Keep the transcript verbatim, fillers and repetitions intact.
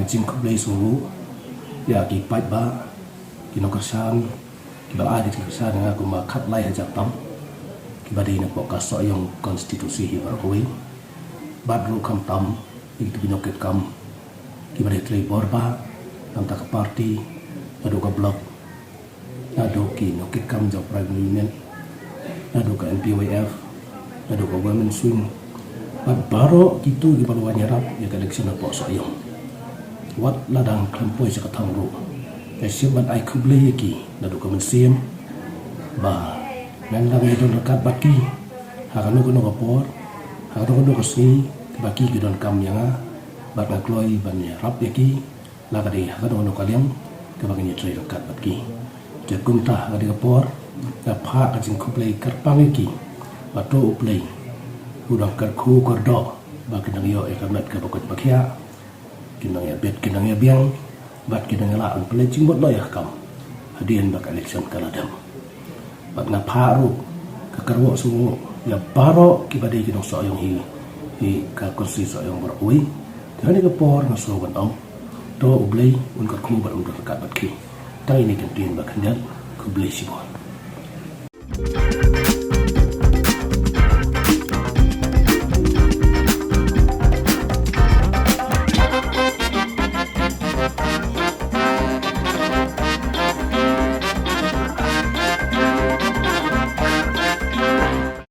Jingkhublei sngewbha ïa ki paidbah, ki nongkyrshan, kiba la ai ki jingkyrshan ïa nga kumba khatlai hajar tam, kiba dei napoh ka Sohiong constituency hi baroh kawei. Bad ruh khamtam ïa kito ki nongkitkam kiba dei trei bor ba na ka bynta ka party, naduh ka block, naduh ki nongkitkam jong Primary Unit, naduh ka N P Y F, naduh ka Women's Wing, bad baroh kito kiba la wan ïarap ïa ka election hapoh Sohiong. Wat la dang khlem poi sha ka thong ruh, nga shim ban ai khublei ïa ki naduh ka mynsiem ba ngan dang ïadon ryngkat bad ki ha kano kano ka por, ha kano kano ka sngi ba ki ki donkam ïa nga, bad nga kloi ban ïarap ïa ki la ka dei ha kano kano ka liang kaba ngin ïatrei ryngkat bad ki. Te kumta ha kane ka por nga phah ka jingkhublei kyrpang ïa ki ba to U Blei u dang kyrkhu kyrdoh ba kin dang ïoh ïa ka met kaba koit ba khiah, kin dang ïa bit, kin dang ïa biang, bad kin dang ïa lah ban pynleit jingmut noh ïa ka kam hadien ba ka election ka la dep. Bad nga phah ruh ka kyrwoh sngewbha ïa baroh kiba dei ki nong Sohiong hi, hi ka constituency Sohiong baroh kawei. Te ha kane ka por nga sngew ban ong, to U Blei un kyrkhu bad un don ryngkat bad ki. Tang ine ki ktien ba khyndiat, khublei shibun.